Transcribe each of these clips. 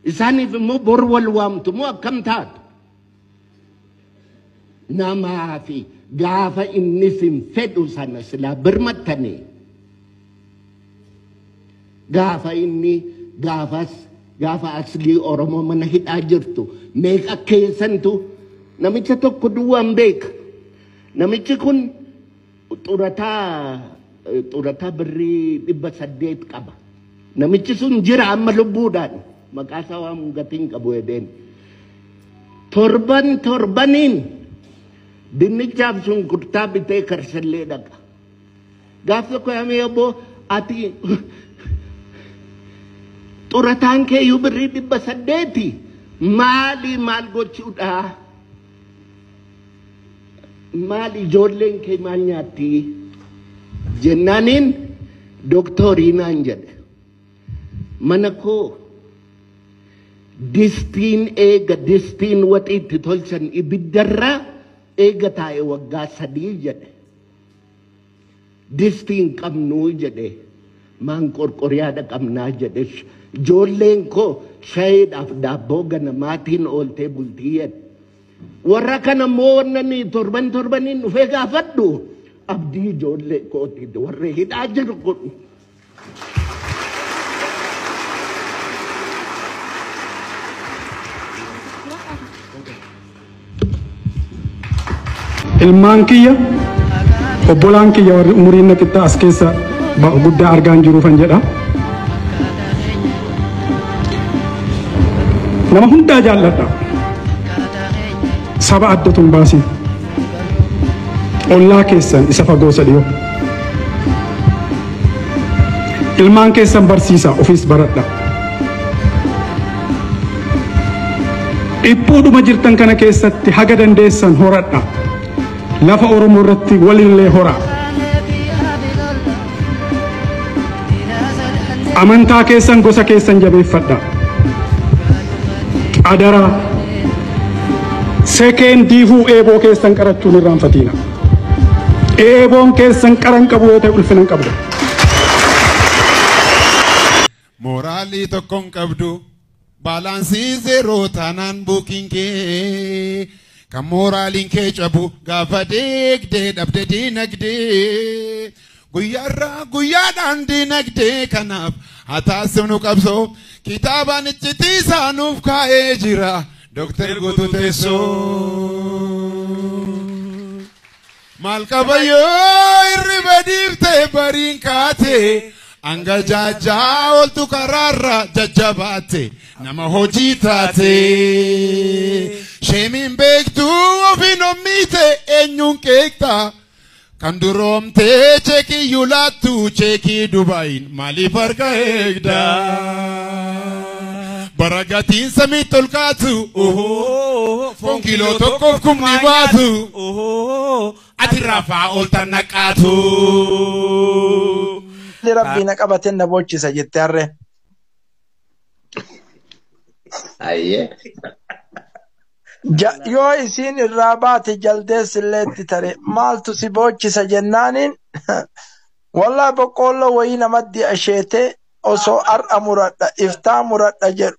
Isaaniif immoo bor wal waamtu moo akkam taatu? Namaa fi gaafa inni sin fedhu sana silaa birmattanii gaafa inni gaafas gaafa aslii Oromoo mana hidhaa jirtu meeqa keessantu namicha tokko duwwaan beeka. Namichi kun xurataa birrii 800 qaba. Namichi sun jira amma lubbuudhaan maqaa isaa waan gatiin qabu jedheen. Torban torbaniin dinnichaaf shunkurtaa bitee karsallee dhaqa. Gaaf tokko yaamee obbo ati xurataan keeyyuu birrii 800 maali maal gochuudha? Maal ijoolleen kee maal nyaatti? Jennaaniin dooktorii naan jedhe. Mana koo distiin eega distiin waxiitti tolchan ibiddarraa eega taa'e waggaa 3 jedhe. Distiin qabnuu jedhe. Maan qorqoriyaadha qabnaa jedhe. Ijoolleen koo shayiidhaaf daabboo ganamaatiin ooltee bultii jedhe. Warra kana immoo wanna ni torban torbaniin dhufee gaafadhu abdii ijoollee kooti warri hidhaa jiru kun. Ilmaan kiyya obbolaan kiyya warri umuriin na qixxaa as keessa guddaa argaan jiruufan jedha. Nama hundaa jaalladha. Saba addatu hin baasin. Ollaa keessan isa fagoo isa dhiyoo. Ilmaan keessan barsiisa ofiis baradha. Dhiphuudhuma jirtan kana keessatti haga dandeessan horadha. Lafa Oromoo irratti walillee hora. Amantaa keessan gosa keessan jabeeffadha. Adaraa sekendiifuu eeboo keessan qarachuun irraanfatiina. Eeboon keessan qaran qabu yoo ta'e ulfina hin qabdu. Mooraalii tokko hin qabdu. Baalaansii zeeroo taanaan buukiin kee. Kan mooraaliin kee cabu gaafa deegdee dhabde diinagdee. Guyyaarraa guyyaadhaan diinagdee kanaaf haa taasifnu qabsoo. Kitaabaan iccitii isaa nuuf kaa'ee jira. Dooktar Guutuu Teessoo. Maal qaba yoo hirriba dhiiftee bariin kaate hanga jaajaa oltu karaarra jajjabaatte nama hojii taate. Sheemiin beektuu ofiin ommiite eenyuun qeeqta? Kan duroomtee cheekii laattu cheekii Dubaayin maaliif harka eegda? Bara gatiin samiitti ol kaatu foon kiiloo tokkoof kumni baatu ati rafaa ooltan naqaatu. Rabbii na qabateen na boochisa jette harreen. Ayyee. Yoo isiin irraa baate jaldeessi illee itti tare maaltu si boochisa jennaaniin wallaa boqqoolloo wayii namatti asheetee osoo har'a muradha iftaa muradha jedhu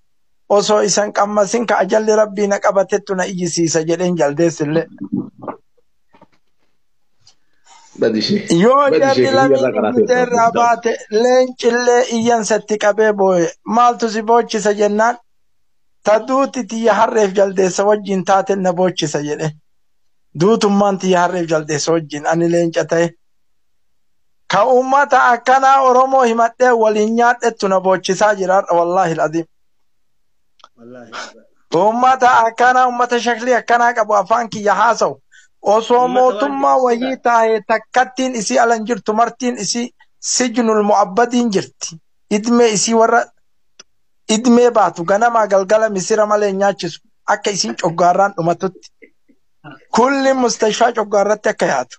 osoo isan qammasin ka ajalli rabbii na qabatettu na iyyisiisa jedheen jaldeessi illee. Yoo jarri lamiin iyyitee irraa baate leencillee iyyansatti qabee boo'e maaltu si boochisa jennaan ta duuti tiyya harreef jaldeessa wajjin taateen na boochisa jedhe. Duutummaan tiyya harreef jaldeessa wajjin ani leenca ta'e. Ka uummata akkanaa Oromoo himadhee waliin nyaadhettu na boochisaa jira wallaahi al'adiim. Uummata akkanaa uummata shaklii akkanaa qabu afaan kiyya haasa'u. Osoo mootummaa wayii taa'ee takkattiin isii alan jirtu martiin isii sijnul mu'abbadiin jirti. Idmee isii warra idmee baatu ganamaa galgala misira malee nyaachisu akka isiin coggaarraan dhumatutti. Kulli mustashfaa coggaarratti akka yaatu.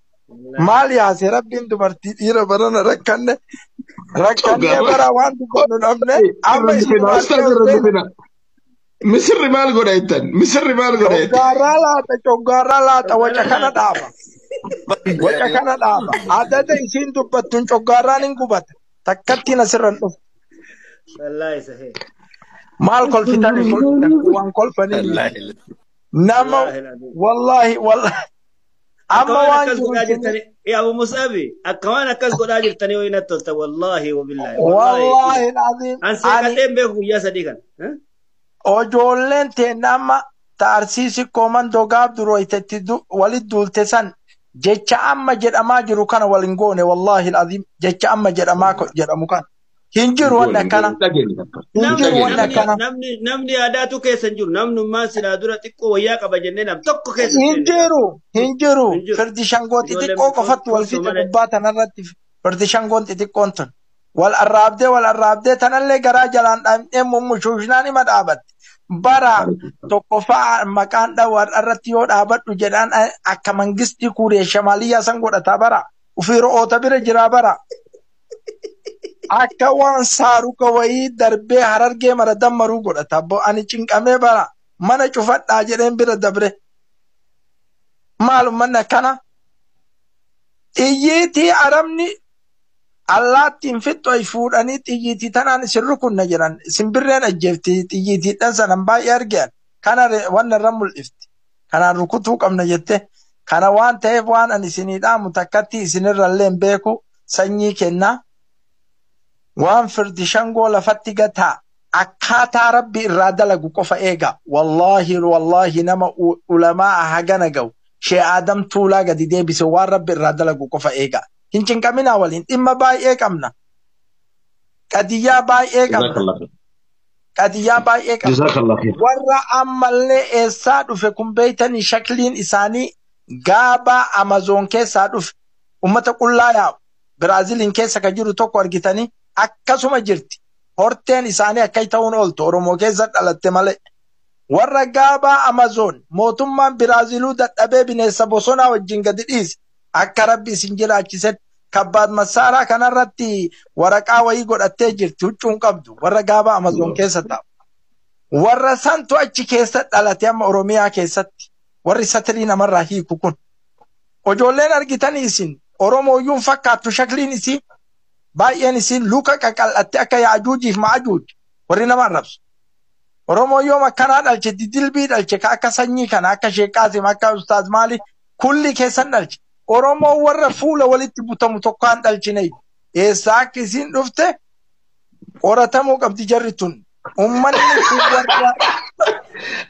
Maal yaase rabbiin dubartii dhiira barana rakkanne rakkannee bara waan dubbannu dhabne amma isin Misirri maal godha jettan? Misirri maal godha jettan? Coggaarraa laata coggaarraa laata waca kana dhaaba. Waca kana dhaaba. Adada isiin dubbattuun coggaarraan hin gubata. Takkattiin asirra hin dhufu. Wallaahi sahee. Maal kolfitanii kolfitan waan kolfanii nama wallaahi wallaahi. Amma Amma waan akkas jiru godhaa isin jirtanii yaa Abu Musaabi akka waan akkas godhaa jirtanii ho'i natti tolta wallaahi wabillaahi wallaahi. Wallaahi alazim An ani seeqadheen beeku guyyaa sadii kana. Ijoolleen teenna amma ta'arsiisi koomandoo gaaf durooytetti walit duulte san jecha amma jedhamaa jiru kana wal hin goone wallaahi alazim jecha amma jedhamaa jedhamu kana hin jiru wanni akkana hin Namni jiru wanni namni akkana namni namni yaadaatu keessa hin jiru namnummaan silaa dura xiqqoo wayyaa qaba jennee nam tokko keessa hin hin seenne. jiru hin jiru Hin jiru. firdi shangoo Ijoolleen xixiqqoo qofatti wal tumsu fixe malee. gubbaa tanarratti firdi shangoon xixiqqoon tun wal arraabdee wal arraabdee tanallee garaa jalaan dhaabdee mummushuushnaan ima dhaabatte bara tokkoffaa maqaan dhawar irratti yoo dhaabadhu jedhaan akka mangistii kuuree shamaaliyyaa san godhataa bara ufii ro'oota bira jiraa bara akka waan saaruka wayii darbee harargee mara dammaruu godhata bo ani cinqamee bara mana cufadhaa jedheen bira dabre maal ummanni akkana xiyyiitii arabni allaattiin fixxoy fuudhanii xiyyiitii tanaan isin rukunna jedhan simbirreen ajjeefti xiyyiitiidhaan sanan baay'ee argean kana wanna irra mul'ifti kanaan rukutuu qabna jette kana waan ta'eef waan ani isinii dhaamu takkatti isinirrallee hin beeku sanyii kennaa waan firdi shangoo lafatti gataa akkaataa rabbi irraa dalagu qofa eega wallaahi wallaahi nama ulamaa hagana ga'u shee aadam tuulaa gadi deebise waan rabbi irraa dalagu qofa eega hin cinqaminaa waliin dhimma baay'ee qabna qadiyyaa baay'ee qabna qadiyyaa baay'ee qabna Jazakallah khair. Warra ammallee eessaa dhufe kun beeytanii shakliin isaanii gaabaa Amazoon keessaa dhufe ummata qullaa yaa'u Biraaziliin keessa ka jiru tokko argitanii akkasuma jirti. Horteen isaanii akka ta'uun ooltu Oromoo keessa dhalatte malee. Warra gaabaa Amazoon mootummaan Biraaziluu dadhabee bineensa bosonaa wajjin gadi dhiise akka rabbi isin jiraachisetti kabbaad massaaraa kanarratti waraqaa wayii godhattee jirti huccuun qabdu warra gaabaa Amazoon keessa taa'u. Warra santu achi keessa dhalate amma Oromiyaa keessatti warri satirii namarraa hiiku kun. Ijoolleen argitanii isin Oromooyyuun fakkaattu shakliin isii baay'een isii luka qaqal'atte akka yaajuujiif ma'ajuuj warri nama arrabsu. Oromoo yoom akkanaa dhalche didilbii dhalche ka akka sanyii kana akka Sheekh Qaasim akka Ustaaz Maali kulli keessan dhalche. Oromoo warra fuula walitti butamu tokkoon dhalchine eessaa akka isiin dhufte qoratamuu qabdi jarri tun. Uummanni kun warra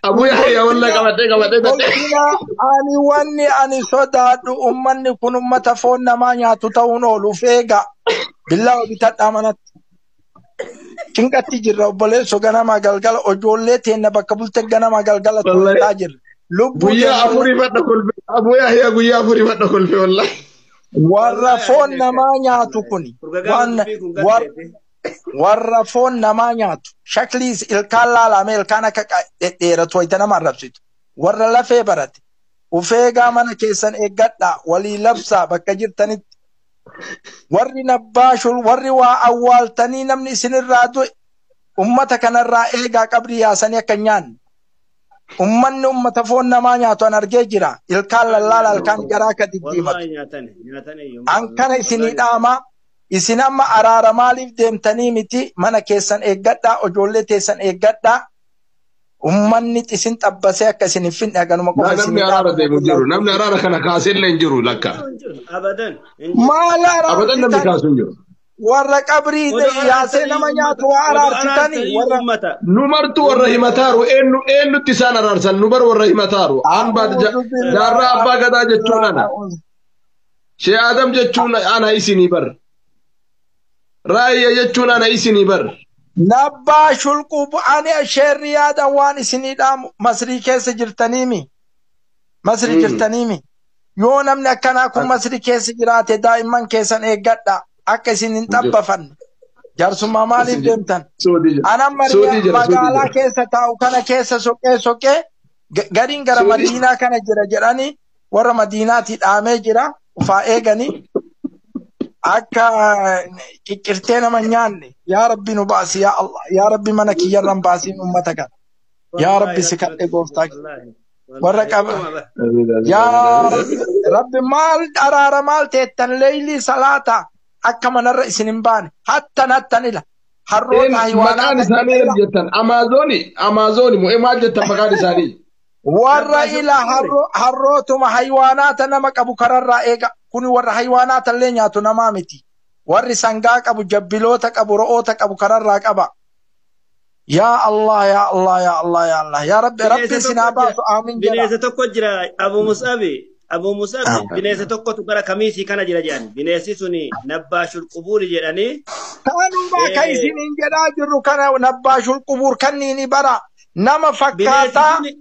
Abu Yahya wallah qabatee qabatee qabatee. Kolfina ani wanni ani sodaadhu uummanni kun uummata foon namaa nyaatu ta'uun ooluuf eega. Billaa bitadhaa manatti. Cinqatti jirra obboleessoo ganamaa galgala ijoollee teenna bakka bulte ganamaa galgala Wallahi. to'ataa jirra. Lubbuu Guyyaa teenna afurii fadha kolfe. Abu Yahya guyyaa afurii fadha kolfe wallahi. Warra foon namaa nyaatu kun Gurgagaafa waan dubbii kun gaddeete. Warra foon namaa nyaatu shakliis ilkaan laalame ilkaan akka dhedheeratu wayita nama arrabsitu warra lafee barate ufeegaa mana keessan eeggadhaa walii labsaa bakka jirtanitti warri nabbaashul warri waa awwaaltanii namni isinirraa du'e ummata kanarraa eegaa qabrii yaasanii akka hin nyaanne ummanni ummata foon namaa nyaatu an argee jira ilkaan lallaala ilkaan garaa akka diddiimatu. Wallaahi nyaatani nyaatani iyyuu. An kana isinii dhaamaa isin amma araara maaliif deemtanii miti mana keessan eeggadhaa ijoollee teessan eeggadhaa ummanni isin xabbasee akka isin hin finne haganuma qofa Namni isinii araara dhaama. deemu jiru. Namni araara kana kaasellee hin jiru lakka. Abadan. Hin jiru. Maal Abadan namni araarsitan kaasu hin jiru. Warra qabrii Odoo yaasee nama araarsanii nyaatu ummata. waa Odoo araarsitanii araarsanii warra ummata. Nu martu warra himataaru eenyu eenyutti isaan araarsan nu bar warra himataaru. An baad A'uudhu jaarraa billahi abbaa gadaa jechuun ana. Shee Adam jechuun ana isinii bar. Raayya jechuun ana isinii bar. Nabbaa shulquu ani sheerri yaadan waan isinii dhaamu Masrii keessa jirtaniimi. Masrii jirtaniimi. Yoo namni akkanaa kun Masrii keessa jiraate daa'imman keessan eeggadha. Akka isin hin xabbafanne. Jaarsummaa maaliif deemtan? Suudii jira. Anan Suudii jira. Suudii magaalaa jira. keessa taa'u kana keessa soqee soqee gariin gara Suudii. Madiinaa kana jira jedhanii warra Madiinaatii dhaamee jira. Ufaa eeganii akka ciccirtee nama hin nyaanne. Yaa Rabbi nu baasi yaa Allah. Yaa Rabbi mana kiyyarran baasiin uummata kana. Yaa Wallaahi Rabbi si natti kadhe tolti. Gooftaa Wallaahi. warra Wallaahi qaba. dhuguma bara. Yaa Rabbi maal araara maal teettan leeylii salaata akka manarra isin hin baane hattan hattan ila. Harroota Maqaan haywaanaata isaanii ila maal jettan? Amaazoni Amaazoni moo maal jettan maqaan isaanii? Warra Nabbaashul ila qubuuri. harrootuma haywaanaata nama qabu kararraa eega. Kuni warra haywaanaata illee nyaatu namaa miti. Warri sangaa qabu, jabbiloota qabu, ro'oota qabu kararraa qaba. Yaa Allah, yaa Allah, yaa Allah, yaa Allah. Yaa Rabbi, Bineensa Rabbi isin haa tokko jira. baasu, aamin jedha. Bineensa tokko jira Abu Musabi. Abu Musabi bineensa tokkotu gara kamiisii kana jira jedhan. Bineensi suni nabbaashul qubuuri jedhanii. Kanuma ka isiniin jedhaa jirru kana nabbaashul qubuur kanniini bara nama Bineensi fakkaataa suni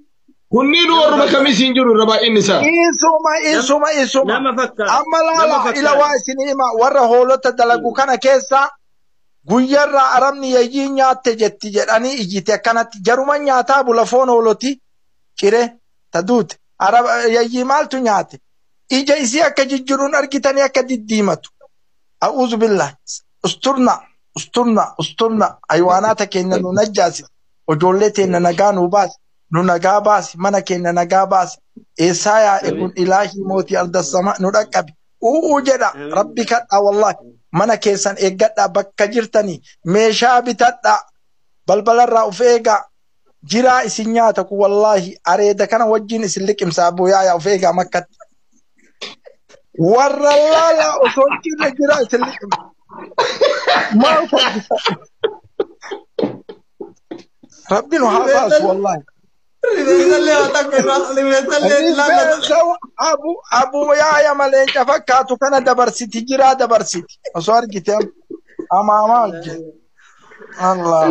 Kunniin nama warruma fakkaata. kamiisiin jiru irra baay'inni isaa. Isuma isuma isuma. Nama fakkaata. Amma Nama laala ila fakkaata. waa isin hima warra hoolota dalagu kana keessa guyyarraa arabni yayyii nyaatte jetti jedhanii iyyite akkanatti jaruma nyaataa bula foon hooloti cire ta duute arab yayyii maaltu nyaate ija isii akka jijjiruun argitanii akka diddiimatu. A'uuzu billah usturna usturna usturna haywaanaata keenya nu najjaasi ijoollee teenya nagaa nu baasi nu nagaa baasi mana keenya nagaa baasi eessaa yaa'e kun ilaahii mootii ardassama nu dhaqqabi u'uu jedha rabbi kadhaa wallahi mana keessan eeggadhaa bakka jirtanii meeshaa bitadhaa balbalarraa of eegaa jiraa isin nyaata kun wallaahi areeda kana wajjin isin liqimsa abbo yaayaa of eegaa makkatti warra laalaa osoo hin jirre jiraa isin liqimsa maal taasisa rabbi nu haa baasu wallaahi. Rifeensallee waan takka irraa rifeensallee laallata. Rifeensa abu abu yaaya maleenca fakkaatu kana dabarsiti jiraa dabarsiti osoo argite amaamaa wajjin. Allah.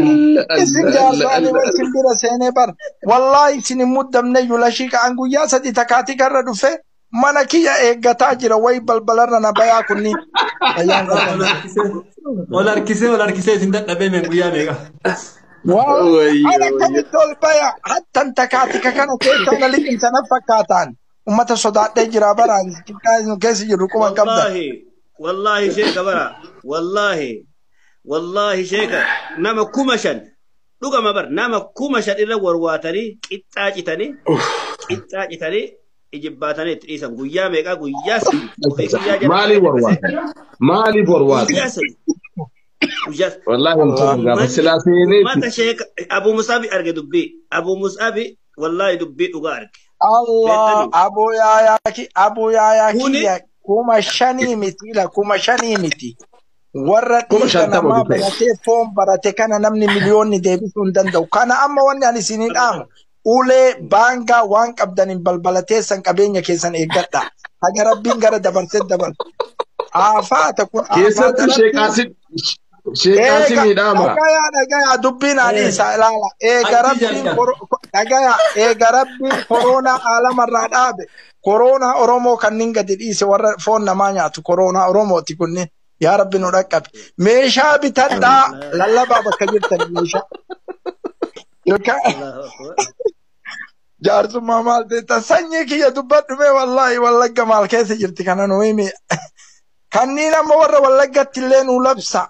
Isin jaarsaanii wa isin bira seenee bar. Wallaahi isin hin muddamne yulashii ka'an guyyaa sadi takaatii karra dhufe mana kiyya eeggataa jira wayi balbalarra na bayaa kunniin. Fayyaan qabdan. Ol harkisee ol harkisee isin dadhabee meen guyyaa meeqa. Waa Wayyo ana wayyo. akkamitti ol baya hattan takaatika kana keessa na liqimsa na fakkaataan. Ummata sodaadhee jira baraan xiqqaa isin keessa jiru quban qabdan. Wallahi wallahi sheeka bara wallahi wallahi sheeka nama 5,000 dhugama bar nama 5,000 irra warwaatanii qixxaa citanii qixxaa citanii ijibbaatanii itti dhiisan guyyaa meeqaa guyyaa sadi ofii guyyaa jala Maaliif warwaatan? Maaliif warwaatan? guyyaa sadi guyyaa Wallaahi wantoota gaafa Ummanni silaa seeneeti. ummata sheeka Abu Musabi arge dubbii Abu Musabi wallahi dubbii dhugaa arge Allah beektanii abu yaayaa ki abu yaayaa kuni kiyya 5,000 miti ila 5,000 miti. Warra Kuma dhiiga shantama namaa bitee. baratee foon barate kana namni miliyoonni deebisuu hin danda'u. Kana amma wanni ani isinii dhaamu ulee baangaa waan qabdaniin balbala teessan qabeenya keessan eeggadha. Haga rabbiin gara dabarsee dabarsu. Aafaata kun aafaata Keessattuu rabbiin. sheeqaasin sheeqaasin Eega miidhama. dhagayaa dhagayaa dubbiin ani isa ilaala. Eega Hajji rabbiin jalqabe. dhagayaa eega rabbiin koroonaa aalamarraa dhaabe. Koroonaa Oromoo kanneen gadi dhiise warra foon namaa nyaatu koroonaa Oromooti kunneen. Yaa Rabbi nu dhaqqabe. Meeshaa bitadhaa lallabaa bakka jirtan meeshaa. Yookaan Allahu akbar jaarsummaa maal ta'e sanyii kiyya dubbadhu mee wallaahi wallagga maal keessa jirti kana nu himi. Kanneen amma warra wallaggatti illee nu labsa.